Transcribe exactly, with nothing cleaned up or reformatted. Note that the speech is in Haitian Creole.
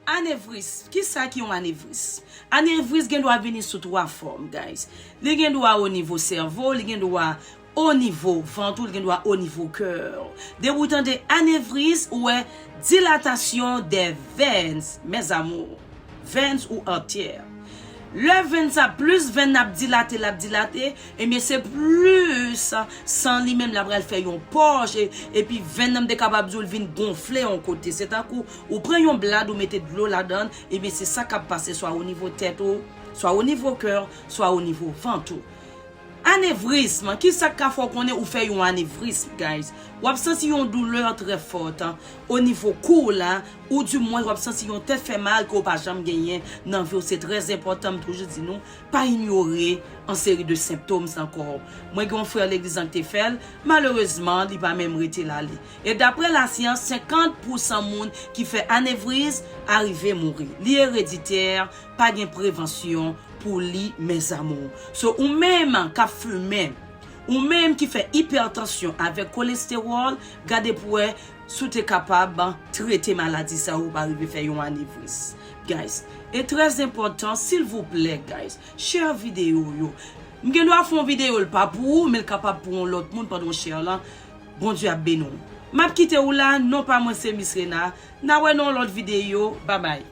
Anevris. Kisa ki yon anevris? Anevris gen dwa vini sou twa fòm, guys. Li gen dwa o nivo sèvo, li gen dwa o nivo vant ou, li gen dwa o nivo kè w. Depi w tande anevris, ou wè dilatasyon dè venn, mes amours. Venn ou artère. Lè venn sa, plis venn ap dilate, l ap dilate, ebyen se plis san li menm la pral fè yon pòch, e, epi venn nan te kapab di w l vin gonfle yon kote. Se tankou ou pran yon blad, ou mete dlo ladan l, ebyen se sa k ap pase swa o nivo tèt ou, swa o nivo kè w, swa o nivo vant ou. Anevrism, kisa k ka fè w konnen ou fè yon anevrism, guys? W ap santi yon doulè trè fòt o nivo kou w la, ou di mwen w ap santi yon tèt fè mal ke w pa janm genyen nan vi w. Se trè enpòtan, m toujou di nou, pa inyore an seri de senptòm sa ankò. Mwen gen yon frè legliz lan ki te fè l, malerezman, li pa menm rete l ale. E daprè lasyans, senkant pousan moun ki fè anevrizm arive mouri. Li ereditè, pa gen prevansyon pou li, mes amours. So, ou menm k ap fimen, ou menm ki fè ipètansyon avèk kolestewòl, gade pou wè si w te kapab trete maladi sa yo, pa rive fè yon anevrizm. Guys, e trè enpòtan, silvouplè, guys, share videyo yo. M gen dwa fè yon videyo, l pa pou ou, men l kapab pou yon lòt moun pandan w share lan. Bondye ap beni w. M ap kite w la, non pa mwen se Miss Rena. N a wè nan yon lòt videyo. Babay.